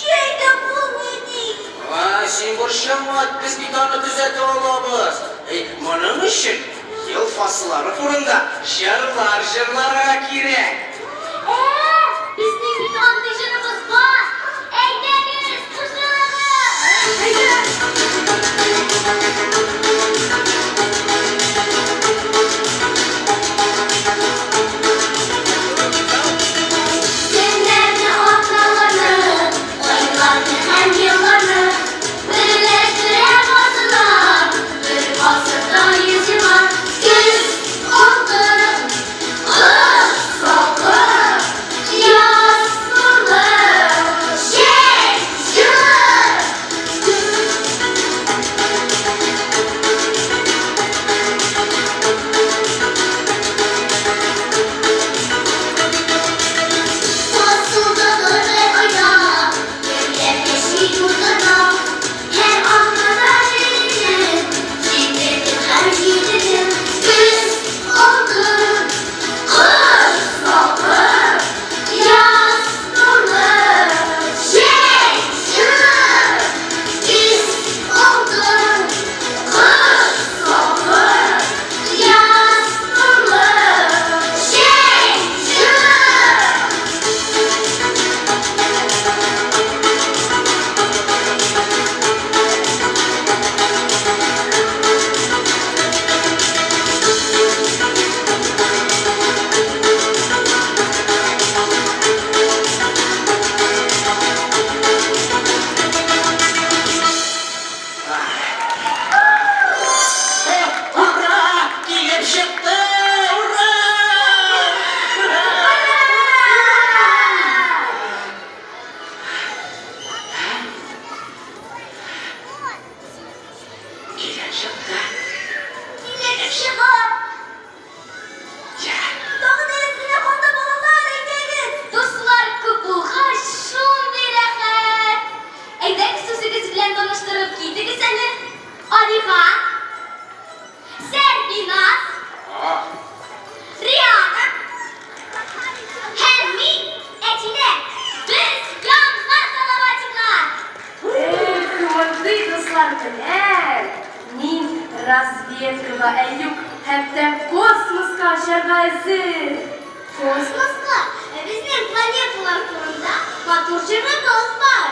җәй дә булмый ди. А, син борчылма, без бит аны төзәтә алабыз. Эй, моның өчен ел фасыллары турында җырлар җырларга кирәк. Ә, безнең бит андый җырыбыз бар. Әйдәгез, кушылыгыз! Көннәрне, атналарны, айларны һәм елларны берләштерә фасыллар. Бер гасырда йөз еллар. Көз алтын, кыш салкын, яз нурлы, җәй җылы. Фасылдагы бер айда гөрләп яши уртада. Һәр атнада җәйнең җиде көн һәм җиде төн. Көз алтын, кыш салкын, яз нурлы, җәй җылы. Көз алтын, кыш салкын, яз нурлы, җәй җылы. Ура! Килеп чыкты! Ура! Ура! Килеп чыкты. Килеп чыга! Я. Тагын әзгенә калды, балалар, әйдәгез! Дуслар күп булгач, шундый рәхәт! Әйдәгез, үзегез белән таныштырып китегез әле. Алихан, Сәрбиназ, Риана һәм мин, Әтилә. Без яңа Салаватиклар! Эх, мондый дуслар белән мин разведкага, ә юк, хәтта космоска очарга әзер. Космоска? Ә безнең планеталар турында матур җырыбыз бар.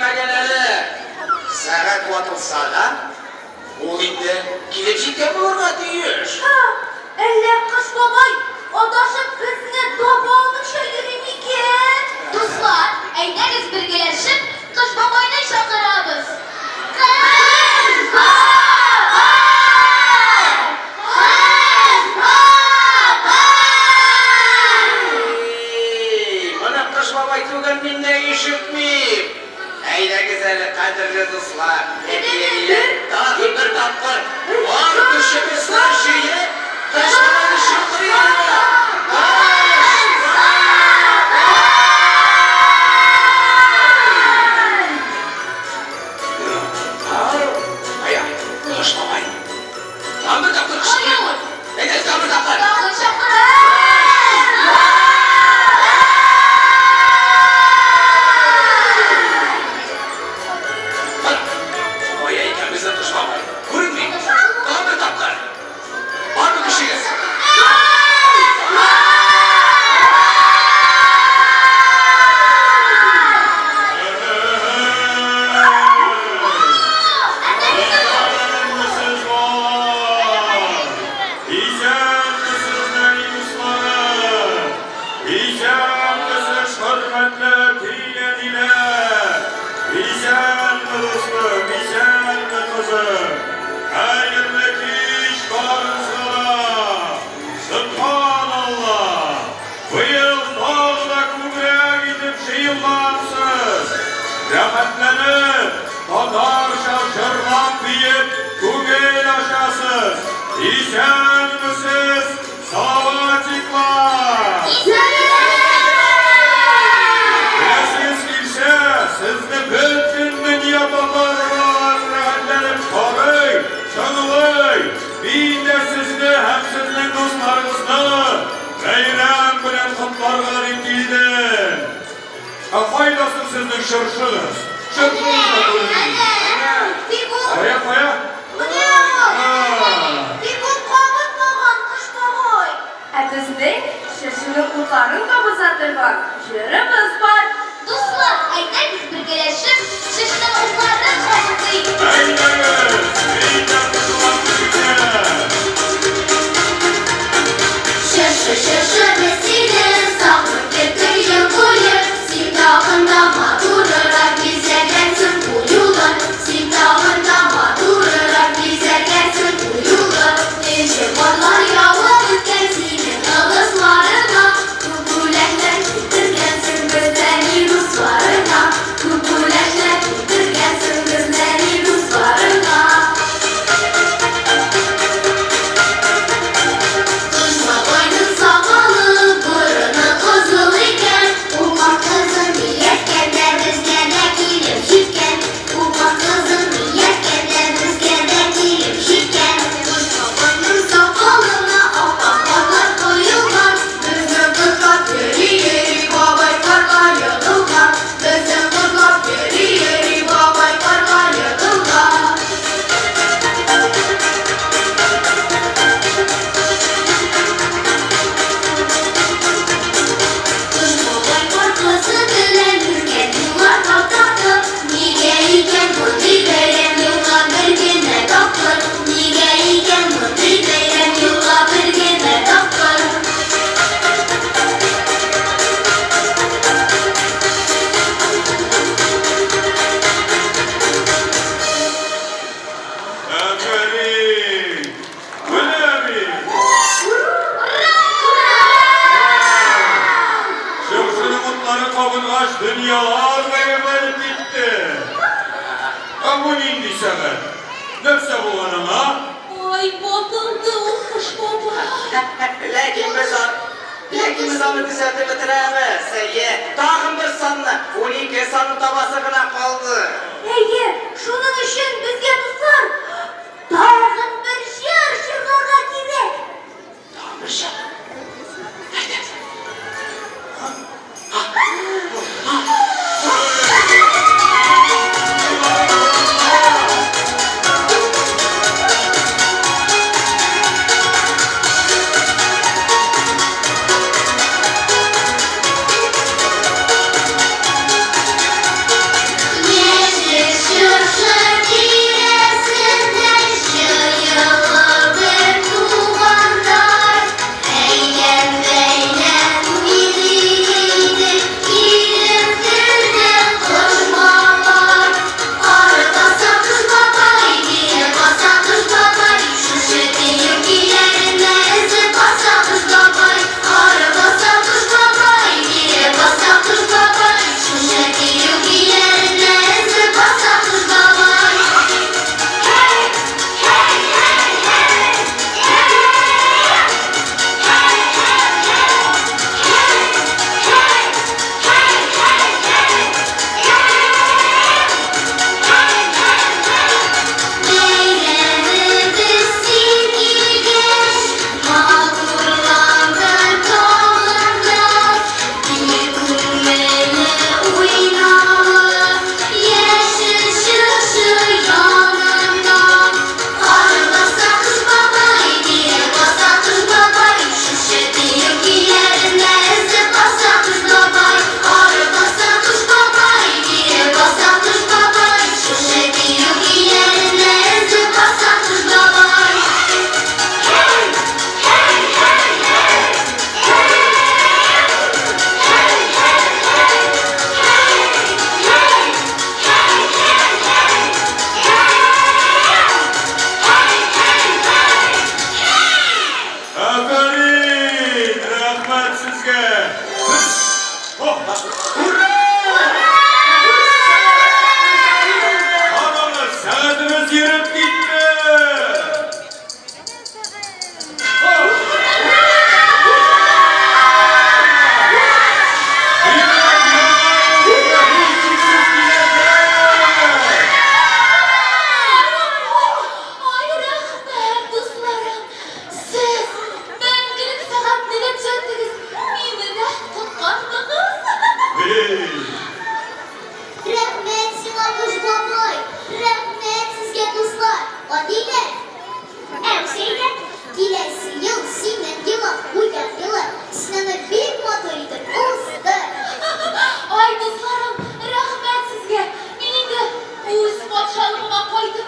җитмәгән әле. Сәгать ватылса да, ул инде килеп җиткән булырга тиеш. Һа, әллә Кыш бабай адашып безне таба алмыйча йөри микән? Дуслар, әйдәгез бергәләшеп Кыш бабайны чакырабыз. Кыш бабай! Кыш бабай! Эй, моны Кыш бабай түгел, мин дә ишетмим. Әйдәгез әле, кадерле дуслар, әти-әниләр, тагын бер тапкыр бар көчебезне җыеп, Кыш бабайны чакырыйк әле. Кыш бабай! Ау, кая, Кыш бабай. Тагын бер тапкыр кычкырыйкмы? Әйдәгез, тагын бер тапкыр. Тагын чакырабыз. Кара, кая икән безнең Кыш бабай? Күренми. Тагын бер тапкыр. Бармы көчегез? Исәнмесез, балалар! Исәнмесез, нәни дусларым! Исәнмесез, хөрмәтле әти-әниләр! Исәнме, дустым, исәнме, кызым! Хәерле кич барыгызга да! Сөбханалла! Быел тагы да күбрәк итеп җыелгансыз! Рәхәтләнеп, татарча җырлап-биеп күңел ачасыз! Исәнмесез, салаватиклар! Беләсегез килсә, сезне бөтен дөнья татар балалары рәхәтләнеп карый, тыңлый! Мин дә сезне һәм сезнең дусларыгызны бәйрәм белән котларга дип килдем. Ә кайда соң сезнең чыршыгыз? Чыршыгыз да күренми. Тик ул, Кая, кая? менә ул! Тик ул кабынмаган, Кыш бабай. Ә безнең чыршының утларын кабыза торган җырыбыз бар. Дуслар, әйдәгез бергәләшеп чыршының утларын кабызыйк. Әйдәгез, мин дә кушылам сезгә. Чыршы, чыршы, без сине сагынып көттек ел буе. Син тагын да матурырак бизәгәнсең бу юлы. Син тагын да матурырак бизәгәнсең бу юлы. Энҗе карлар явып үткән синең ылысларыңа. Күп бүләкләр китергәнсең безнең дусларыңа. Күп бүләкләр китергәнсең безнең дусларыңа. Кыш бабайның сакалы, борыны кызыл икән. Ул карт кызын иярткән дә безгә дә килеп җиткән. Ул карт кызын иярткән дә безгә дә килеп җиткән. Кыш бабайның сакалына ап-ак карлар коелган. Безнең котлап йөри-йөри бабай карга егылган. Безнең котлап йөри-йөри бабай карга егылган. Кыш бабай кар кызы белән йөргән юллар таптатып. Нигә икән мондый бәйрәм елга бер генә тапкыр? Нигә икән мондый бәйрәм елга бер генә тапкыр? Афәрин! Менә бит! Чыршының утлары кабынгач, дөньялар бәйрәмләнеп китте. Ә бу нинди сәгать? Нәрсә булган аңа? Ай, ватылды ул Кыш бабай. Ләкин без ләкин без аны төзәтеп бетерәбез. Әйе, тагын бер санны, 12 санын табасы гына калды. Әйе, шуның өчен безгә, дуслар, тагын бер җыр җырларга кирәк. Тагын бер җыр. Әйдә.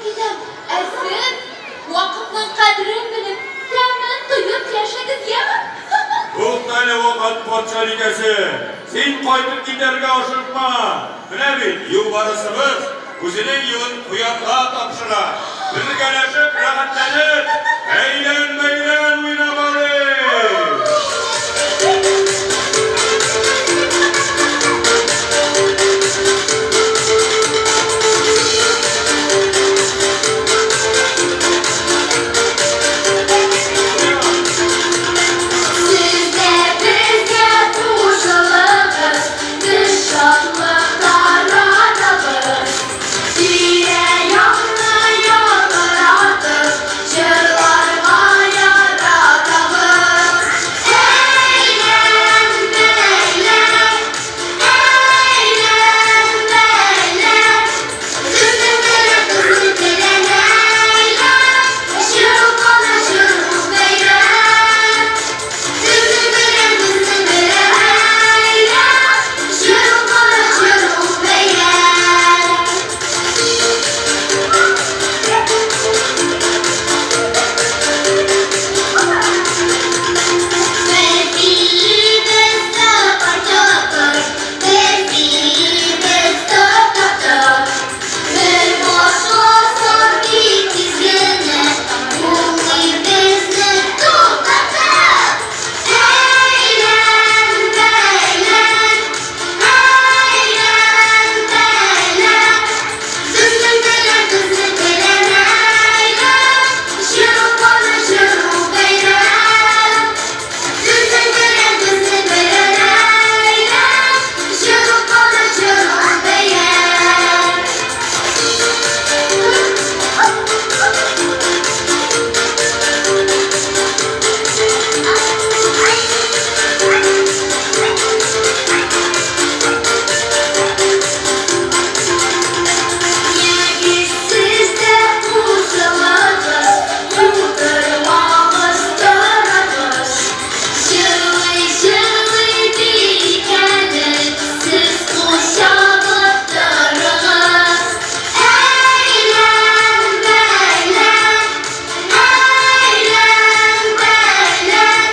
кайтып китәм. Ә сез вакытның кадерен белеп, тәмен тоеп яшәгез, яме? Туктале, вакыт патшабикәсе! Син кайтып китәргә ашыкма! Менә бит, юлбарысыбыз үзенең елын куянга тапшыра. Бергәләшеп, рәхәтләнеп, әйлән-бәйлән уйнап алыйк! Сез дә безгә кушылыгыз, без шатлык таратабыз. Тирә-якны яңгыратып, җырларга яратабыз. Әйлән-бәйлән, әйлән-бәйлән, безнең белән безнең белән әйлән, җыр кана җыр ул бәйрәм. Безнең белән безнең белән әйлән, җыр кана җыр ул бәйрәм. Без биибез тыпыр-тыпыр, без биибез тып-тып-тып. Бер башласаң бик тиз генә, булмый безне туктатып. Әйлән-бәйлән, әйлән-бәйлән, безнең белән, безнең белән әйлән, җыр кана җыр ул бәйрәм. Безнең белән, безнең белән әйлән, җыр кана җыр ул бәйрәм. Ягез, сез дә кушылыгыз, утырмагыз, торыгыз. Җырлый-җырлый биик әле, сез кул чабып торыгыз. Әйлән-бәйлән, әйлән-бәйлән,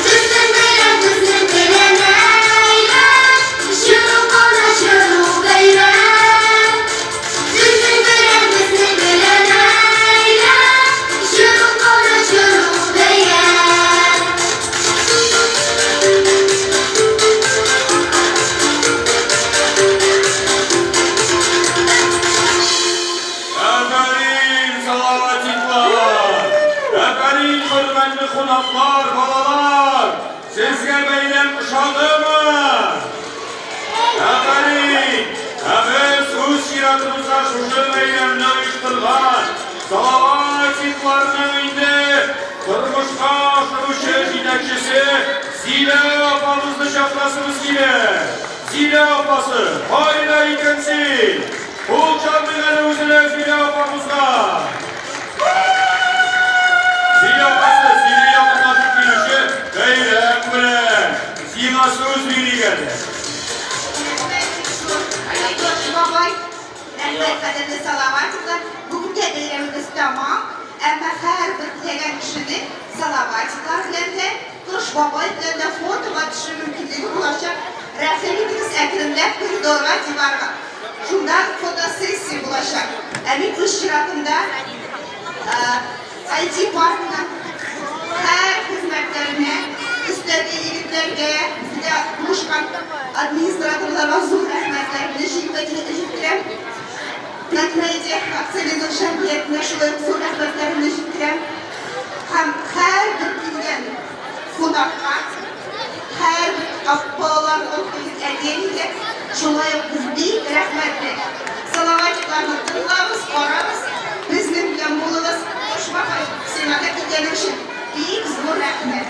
безнең белән, безнең белән әйлән, җыр кана җыр ул бәйрәм. Безнең белән, безнең белән әйлән, җыр кана җыр ул бәйрәм. Афәрин, салаватиклар! Афәрин, хөрмәтле кунаклар, балалар! Сезгә бәйрәм ошадымы? Афәрин! Ә без үз чиратыбызда шушы бәйрәмне оештырган Салаватикларның инде тормышка ашыручы җитәкчесе Зилә апабызны чакырасыбыз килә. Зилә апасы, кайда икән син? Кул чабыйк әле үзенә Зилә апабызга. Зилә апасы, сине якынлашып килүче бәйрәм белән. Сиңа сүз бирик әле. Рәхмәт бик зур, Таш бабай. Рәхмәт, кадерле Салаватиклар. Бүгенгә бәйрәмебез тәмам. Әмма һәрбер теләгән кешенең Салаватиклар белән дә, Таш бабай белән дә фотога төшү мөмкинлеге булачак. Рәхим итегез, әкренләп коридорга, диварга. Шунда фотосессия булачак. Ә мин үз чиратымда IT паркының һәр хезмәткәренә, өстәге егетләргә, безгә булышкан администраторларга зур рәхмәтләремне җиткерәм. Татмедиа акционерлык җәмгыятенә шулай ук зур рәхмәтләремне җиткерәм. Һәм һәрбер килгән кунакка, һәрбер балаларны алып килгән әти-әнигә шулай ук без бик рәхмәтле. Салаватикларны тыңлагыз, карагыз, безнең белән булыгыз. Таш бабай, сиңа да килгәнең өчен бик зур рәхмәт.